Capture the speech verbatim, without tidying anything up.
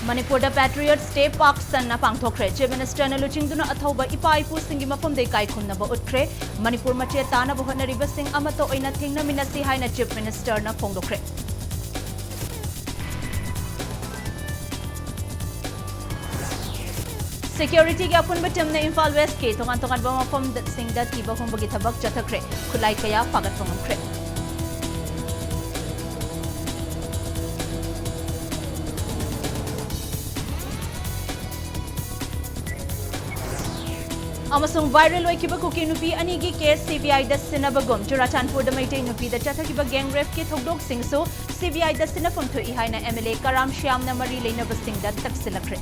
ꯃꯅꯤꯄꯨꯔꯗ Patriots Day ꯄꯥꯛ ꯁꯟꯅ ꯄꯥꯡꯊꯣꯛꯈ꯭ꯔꯦ꯫ Chief Ministerꯅ ꯂꯨꯆꯤꯡꯗꯨꯅ ꯑꯊꯧꯕ ꯏꯄꯥ ꯏꯄꯨꯁꯤꯡꯒꯤ ꯃꯐꯝꯗ ꯏꯀꯥꯏ ꯈꯨꯝꯅꯕ ꯎꯠꯈ꯭ꯔꯦ꯫ ꯃꯅꯤꯄꯨꯔ ꯃꯆꯦꯠ ꯇꯥꯅꯕ ꯍꯣꯠꯅꯔꯤꯕꯁꯤꯡ ꯑꯃꯠꯇ ꯑꯣꯏꯅ ꯊꯦꯡꯅꯃꯤꯟꯅꯁꯤ ꯍꯥꯏꯅ Chief Ministerꯅ ꯐꯣꯡꯗꯣꯛꯈ꯭ꯔꯦ꯫ Securityꯒꯤ ꯑꯄꯨꯟꯕ teamꯅ ꯏꯝꯐꯥꯜ Westꯀꯤ ꯇꯣꯉꯥꯟ ꯇꯣꯉꯥꯟꯕ ꯃꯐꯝꯁꯤꯡꯗ ꯊꯤꯕ ꯍꯨꯝꯕꯒꯤ ꯊꯕꯛ ꯆꯠꯊꯈ꯭ꯔꯦ꯫ ꯈꯨꯠꯂꯥꯏ ꯀꯌꯥ ꯐꯥꯒꯠꯄ ꯉꯝꯈ꯭ꯔꯦ꯫ ꯑꯃꯁꯨꯡ viral ꯑꯣꯏꯈꯤꯕ ꯀꯨꯀꯤ ꯅꯨꯄꯤ ꯑꯅꯤꯒꯤ case CBIꯗ ꯁꯤꯟꯅꯕꯒꯨꯝ, ꯆꯨꯔꯥꯆꯥꯟꯄꯨꯔꯗ ꯃꯩꯇꯩ ꯅꯨꯄꯤꯗ ꯆꯠꯊꯈꯤꯕ gang rapeꯀꯤ ꯊꯧꯗꯣꯛꯁꯤꯡꯁꯨ CBIꯗ ꯁꯤꯟꯅꯐꯝ ꯊꯣꯛꯏ ꯍꯥꯏꯅ MLA ꯀꯔꯥꯝ ꯁ꯭ꯌꯥꯝꯅ ꯃꯔꯤ ꯂꯩꯅꯕꯁꯤꯡꯗ ꯇꯛꯁꯤꯜꯂꯛꯈ꯭ꯔꯦ꯫